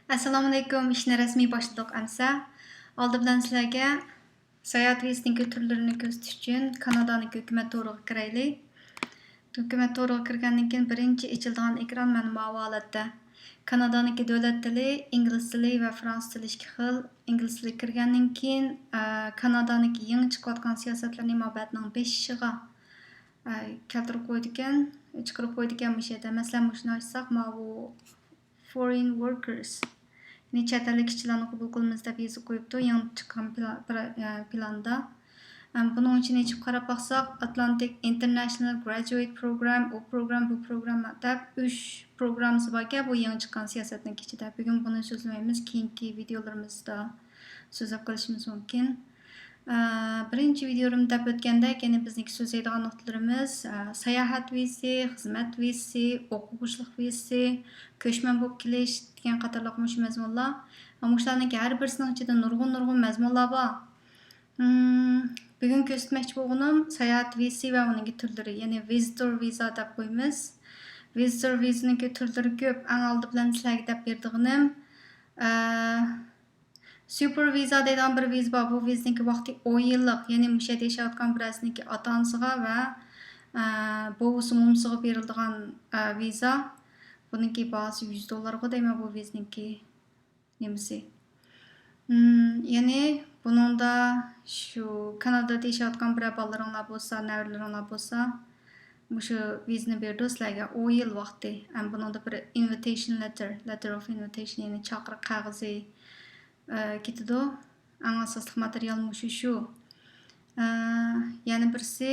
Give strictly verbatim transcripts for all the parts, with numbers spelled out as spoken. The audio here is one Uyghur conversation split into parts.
ئەسسالامۇئەلەيكۇم، ئىشنى رەسمىي باشلىدۇق ئەمسە. ئالدى بىلەن سىلەرگە ساياھەت ۋىزىسىنىڭكى تۈرلىرىنى كۆرسىتىش ئۈچۈن كانادانىڭكى ھۆكۈمەت تورىغا كىرەيلى. ھۆكۈمەت تورىغا كىرگەندىن كېيىن بىرىنچى ئېچىلىدىغان ئېكران مانا ماۋۇ ھالەتتە. كانادانىڭكى دۆلەت تىلى، ئىنگلىز تىلى ۋە فرانسۇز تىلى ئىككى خىل. ئىنگلىز تىلىگە كىرگەندىن كېيىن، ئە، كانادانىڭكى يېڭى چىقىۋاتقان سىياسەتلىرىنى مۇھەببەتنىڭ بېشىغا، ئە، كەلتۈرۈپ قويىدىكەن، چىقىرىپ قويىدىكەن مۇشۇ يەردە. مەسىلەن، مۇشۇنى ئاچساق، ماۋۇ foreign workers، يەنى چەت ئەللىك ئىشچىلارنى قوبۇل قىلىمىز دەپ يېزىپ قويۇپتۇ يېڭى چىققان پىلا-، پىلا-، ئە، پىلاندا. ئەم، بۇنىڭ ئىچىنى ئېچىپ قاراپ باقساق، Atlantic International Graduate Program، ئۇ پروگرام، بۇ پروگرام دەپ ئۈچ پروگراممىسى باركەن بۇ يېڭى چىققان سىياسەتنىڭ ئىچىدە. بۈگۈن بۇنى سۆزلىمەيمىز، كېيىنكى ۋىدىيولىرىمىزدا سۆزلەپ قېلىشىمىز مۇمكىن. ئە، بىرىنچى ۋىدىيولىرىمدا دەپ ئۆتكەندەك، يەنى بىزنىڭكى سۆزلەيدىغان نۇقتىلىرىمىز، ئە، ساياھەت ۋىزىسى، خىزمەت ۋىزىسى، ئوقۇغۇچىلىق ۋىزىسى، كۆچمەن بولۇپ كېلىش دېگەن قاتارلىق مۇشۇ مەزمۇنلار. ئە، مۇشۇلارنىڭكى ھەر بىرسىنىڭ ئىچىدە نۇرغۇن، نۇرغۇن مەزمۇنلار بار. مم، بۈگۈن كۆرسەتمەكچى بولغىنىم ساياھەت ۋىزىسى ۋە ئۇنىڭكى تۈرلىرى، يەنى ۋىزىتور ۋىزا دەپ قويىمىز. ۋىزىتور ۋىزىنىڭكى تۈرلىرى كۆپ. ئەڭ ئالدى بىلەن سىلەرگە دەپ بېرىدىغىنىم، ئە، سۇپېر ۋىزا دەيدىغان بىر ۋىزا بار. بۇ ۋىزىنىڭكى ۋاقتى ئون يىللىق، يەنى مۇشۇ يەردە ياشاۋاتقان بىرەرسىنىڭكى ئاتا-ئانىسىغا ۋە، ئە، بوۋىسى، مومىسىغا بېرىلىدىغان، ئە، ۋىزا. بۇنىڭكى باھاسى يۈز دوللارغۇ دەيمەن بۇ ۋىزىنىڭكى نېمىسى. مم، يەنى بۇنىڭدا شۇ كانادادا ياشاۋاتقان بىرەر بالىلىرىڭلار بولسا، نەۋرىلىرىڭلار بولسا، مۇشۇ ۋىزىنى بېرىدۇ سىلەرگە. ئون يىل ۋاقتى. ھەم بۇنىڭدا بىر invitation letter، letter of invitation، يەنى چاقىرىق قەغىزى، ئە، كېتىدۇ. ئەڭ ئاساسلىق ماتېرىيال مۇشۇ شۇ. ئە، يەنە بىرسى،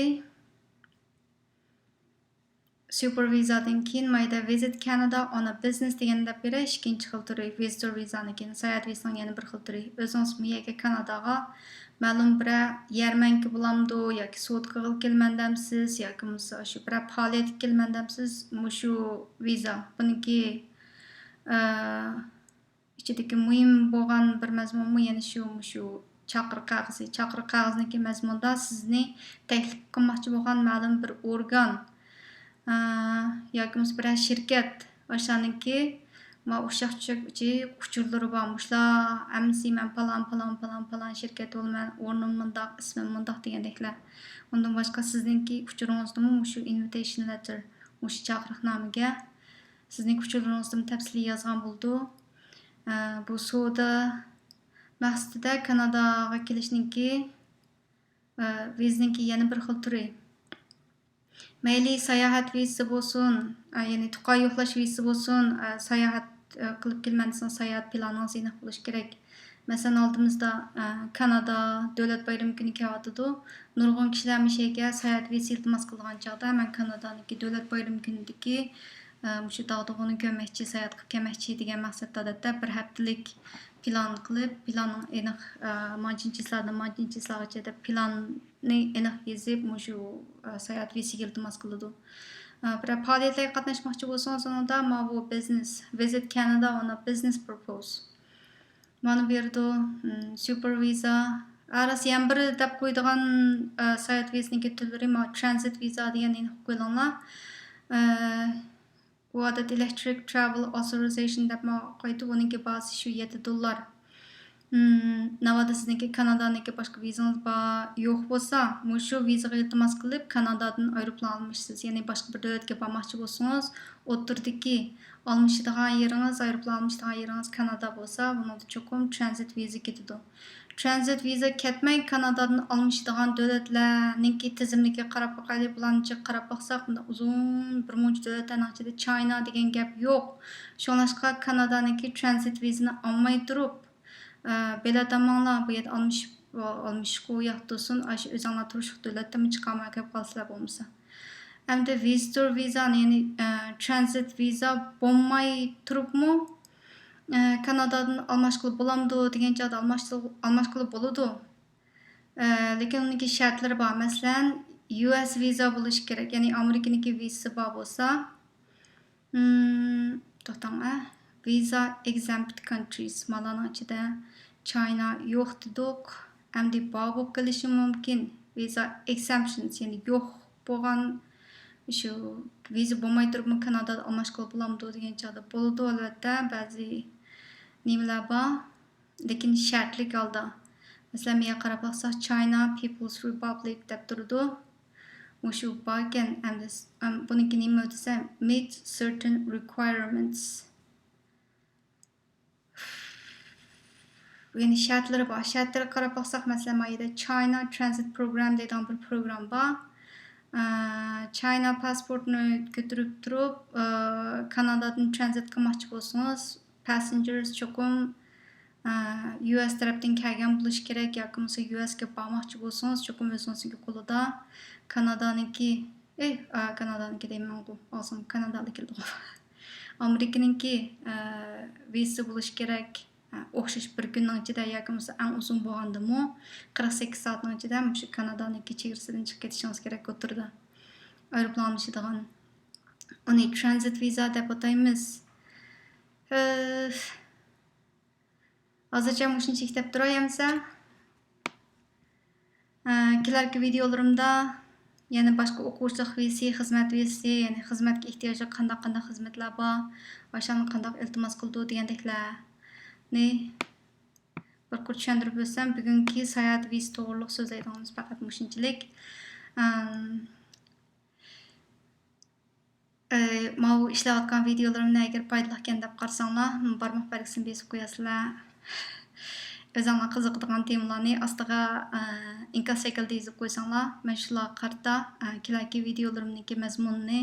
سۇپېر ۋىزادىن كېيىن مايدا Visit Canada on a Business دېگەننى دەپ بېرەي، ئىككىنچى خىل تۈرى. ۋىزىتور ۋىزانىڭ كېيىن ساياھەت ۋىزىسىنىڭ يەنە بىر خىل تۈرى. ئۆزىڭىز بۇ يەرگە كاناداغا مەلۇم بىرەر يەرمەنكە بولامدۇ ياكى سودا قىلغىلى كېلىمەن دەمسىز ياكى بولمىسا شۇ بىرەر پائالىيەتكە كېلىمەن دەمسىز، مۇشۇ ۋىزا. بۇنىڭكى، ئە، ئىچىدىكى مۇھىم بولغان بىر مەزمۇنمۇ يەنە شۇ، مۇشۇ چاقىرىق قەغىزى. چاقىرىق قەغىزىنىڭكى مەزمۇنىدا سىزنى تەكلىپ قىلماقچى بولغان مەلۇم بىر ئورگان، ئە، ياكى بولمىسا بىرەر شىركەت، ئاشۇلارنىڭكى ما ئۇششاق چۈشەك ئۇچۇرلىرى بار. مۇشۇلار ھەممىسى مەن پالان، پالان، پالان، پالان شىركەت بولىمەن، ئورنۇم مۇنداق، ئىسمىم مۇنداق دېگەندەكلەر. ئۇندىن باشقا سىزنىڭكى ئۇچۇرىڭىزدىمۇ مۇشۇ invitation letter، مۇشۇ چاقىرىقنامىگە سىزنىڭكى ئۇچۇرلىرىڭىزدىمۇ تەپسىلىي يازغان بولىدۇ. ئە، بۇ سودا مەقسىتىدە كاناداغا كېلىشنىڭكى، ئە، ۋىزىنىڭكى يەنە بىر خىل تۈرى. مەيلى ساياھەت ۋىزىسى بولسۇن، ئە، يەنى تۇغقان يوقلاش ۋىزىسى بولسۇن، ئە، ساياھەت، ئە، قىلىپ كېلىمەن دېسىڭىز، ساياھەت پىلانىڭىز ئېنىق بولۇشى كېرەك. مەسىلەن، ئالدىمىزدا، ئە، كانادا دۆلەت بايرىمى كۈنى كېلىۋاتىدۇ. نۇرغۇن كىشىلەر مۇشۇ يەرگە ساياھەت ۋىزىسى ئىلتىماس قىلىدىغان چاغدا، مەن كانادانىڭكى دۆلەت بايرىمى كۈنىدىكى، ئە، مۇشۇ داغدۇغىنى كۆرمەكچى، ساياھەت قىلىپ كەلمەكچى دېگەن مەقسەتتە، ئادەتتە بىر ھەپتىلىك پىلان قىلىپ، پىلاننىڭ ئېنىق، ئە، مانچىنچە چىسلادىن مانچىنچە چىسلاغىچە دەپ پىلاننى ئېنىق يېزىپ، مۇشۇ، ئە، ساياھەت ۋىزىسىگە ئىلتىماس قىلىدۇ. ئە، بىرەر پائالىيەتلەرگە قاتناشماقچى بولسىڭىز، ئۇنىڭدا ماۋۇ بىزنېس، Visit Canada on a Business Purpose. مانا بېرىدۇ، مم، سۇپېر ۋىزا. ئارىسى يەنە بىر دەپ قويىدىغان، ئە، ساياھەت ۋىزىسىنىڭكى تۈرلىرى، ماۋۇ ترانزىت ۋىزا دېگەننى ئېنىق قويۇلۇڭلار. ئە، ئۇ ئادەتتە Electronic Travel Authorization دەپمۇ قويىدۇ، ئۇنىڭكى باھاسى شۇ يەتتە دوللار. مم، ناۋادا سىزنىڭكى كانادانىڭكى باشقا ۋىزىڭىز بار، يوق بولسا، مۇشۇ ۋىزىغا ئىلتىماس قىلىپ، كانادادىن ئايروپىلان ئالمىشىسىز. يەنى باشقا بىر دۆلەتكە بارماقچى بولسىڭىز، ئوتتۇرىدىكى ئالمىشىدىغان يېرىڭىز، ئايروپىلان ئالمىشىدىغان يېرىڭىز كانادا بولسا، بۇنىڭدا چوقۇم ترانزىت ۋىزا كېتىدۇ. ترانزىت ۋىزا كەتمەي كانادادىن ئالمىشىدىغان دۆلەتلەرنىڭكى تىزىملىكىگە قاراپ باقايلى. بۇلارنى جىق قاراپ باقساق، مۇنداق ئۇزۇن بىر مۇنچە دۆلەتلەرنىڭ ئىچىدە چاينا دېگەن گەپ يوق. شۇڭلاشقا كانادانىڭكى ترانزىت ۋىزىنى ئالماي تۇرۇپ، ئە، بېلەت ئالماڭلار، بۇ يەردە ئالمىشىپ، ئالمىشىشقۇ ياق تۇرسۇن، ئاشۇ ئۆزۈڭلار تۇرۇشلۇق دۆلەتتىنمۇ چىقالماي قېلىپ قالىسىلەر بولمىسا. ئەمدى ۋىزىتور ۋىزانى، يەنى، ئە، ترانزىت ۋىزا بولماي تۇرۇپمۇ، ئە، كانادادىن ئالماشقىلى بولامدۇ دېگەن چاغدا ئالماشتۇر-، ئالماشقىلى بولىدۇ. ئە، لېكىن ئۇنىڭكى شەرتلىرى بار. مەسىلەن، يۇ ئېس ۋىزا بولۇشى كېرەك، يەنى ئامېرىكىنىڭكى ۋىزىسى بار بولسا، مم، توختاڭ، ئە، ۋىزا ئېكزەمپت كانترىز، مالارنىڭ ئىچىدە چاينا يوق دېدۇق. ئەمدى بار بولۇپ قېلىشى مۇمكىن. ۋىزا ئېكزەمپشنس، يەنى يوق بولغان، شۇ ۋىزا بولماي تۇرۇپمۇ كانادادا ئالماشقىلى بولامدۇ دېگەن چاغدا بولىدۇ، ئەلۋەتتە، بەزى نېمىلەر بار؟ لېكىن شەرتلىك ھالدا. مەسىلەن، بۇ يەرگە قاراپ باقساق، China People's Republic دەپ تۇرىدۇ. مۇشۇ باركەن، ئەمدى س-، ئەم، بۇنىڭكى نېمە دېسەم، meet certain requirements. يەنى شەرتلىرى بار. شەرتلىرىگە قاراپ باقساق، مەسىلەن، ما يەردە China Transit Program دەيدىغان بىر پروگرام بار. ئە، China پاسپورتنى كۆتۈرۈپ تۇرۇپ، ئە، كانادادىن ترانزىت قىلماقچى بولسىڭىز، passengers چوقۇم، ئە، يۇ ئېس تەرەپتىن كەلگەن بولۇشى كېرەك ياكى بولمىسا يۇ ئېسكە بارماقچى بولسىڭىز، چوقۇم ئۆزىڭىزنىڭكى قولىدا كانادانىڭكى، ئى، ئە، كانادانىڭكى دەيمەنغۇ، ئاغزىمغا كانادالىق كېلىدىغۇ. ئامېرىكىنىڭكى، ئە، ۋىزىسى بولۇشى كېرەك. ئوخشاش بىر كۈننىڭ ئىچىدە ياكى بولمىسا ئەڭ ئۇزۇن بولغاندىمۇ قىرىق سەككىز سائەتنىڭ ئىچىدە مۇشۇ كانادانىڭكى چېگرىسىدىن چىقىپ كېتىشىڭىز كېرەك ئوتتۇرىدا. ئايروپىلان ئۇچىدىغان. ئۇنى ترانزىت ۋىزا دەپ ئاتايمىز. ئۆف. ھازىرچە مۇشۇنچىلىك دەپ تۇراي ئەمىسە. ئە، كېلەركى ۋىدىيولىرىمدا يەنە باشقا ئوقۇغۇچىلىق ۋىزىسى، خىزمەت ۋىزىسى، يەنى خىزمەتكە ئېھتىياجلىق قانداق، قانداق خىزمەتلەر بار، ئاشۇلارنى قانداق ئىلتىماس قىلىدۇ دېگەندەكلەرنى بىر قۇر چۈشەندۈرۈپ ئۆتسەم، بۈگۈنكى ساياھەت ۋىزىسى توغرۇلۇق سۆزلەيدىغىنىمىز پەقەت مۇشۇنچىلىك. ئەم، ئى، ماۋۇ ئىشلەۋاتقان ۋىدىيولىرىمنى ئەگەر پايدىلىقكەن دەپ قارىساڭلار، بارماق بەلگىسىنى بېسىپ قوياسىلەر. ئۆزۈڭلار قىزىقىدىغان تېمىلارنى ئاستىغا، ئى، ئىنكاس شەكلىدە يېزىپ قويساڭلار، مەن شۇلارغا قارىتا، ئى، كېلەركى ۋىدىيولىرىمنىڭكى مەزمۇنىنى،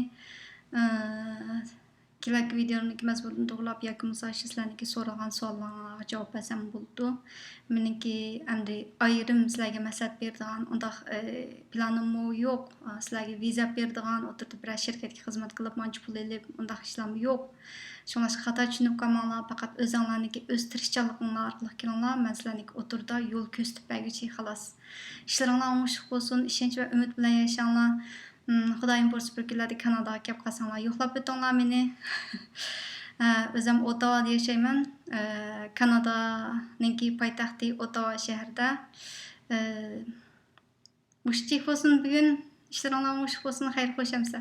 ئى، كېلەركى ۋىدىيولىرىمنىڭكى مەزمۇنىنى توغرىلاپ ياكى بولمىسا شۇ سىلەرنىڭكى سورىغان سوئاللىرىڭلارغا جاۋاب بەرسەم بولىدۇ. مېنىڭكى ئەمدى ئايرىم سىلەرگە مەسلىھەت بېرىدىغان ئۇنداق، ئى، پىلانىممۇ يوق. ئا، سىلەرگە ۋىزا بېرىدىغان، ئوتتۇرىدا بىرەر شىركەتكە خىزمەت قىلىپ، مانچە پۇل ئېلىپ، ئۇنداق ئىشلارمۇ يوق. شۇڭلاشقا خاتا چۈشىنىپ قالماڭلار، پەقەت ئۆزۈڭلارنىڭكى ئۆز تىرىشچانلىقىڭلار ئارقىلىق كېلىڭلار، مەن سىلەرنىڭكى ئوتتۇرىدا يول كۆرسىتىپ بەرگۈچى، خالاس. ئىشلىرىڭلار ئوڭۇشلۇق بولسۇن، ئىشەنچ ۋە ئۈمىد بىلەن ياشاڭلار. ھىم، خۇدايىم بۇيرۇسا بىر كۈنلەردە كاناداغا كەپ قالساڭلار، يوقلاپ ئۆتۈڭلار مېنى. ئە، ئۆزۈم ئوتاۋادا ياشايمەن. ئە، كانادانىڭكى پايتەختى ئوتاۋا شەھىرىدە. ئە، مۇشۇنچىلىك بولسۇن بۈگۈن. ئىشلىرىڭلار ئوڭۇشلۇق بولسۇن. خەير خوش ئەمىسە.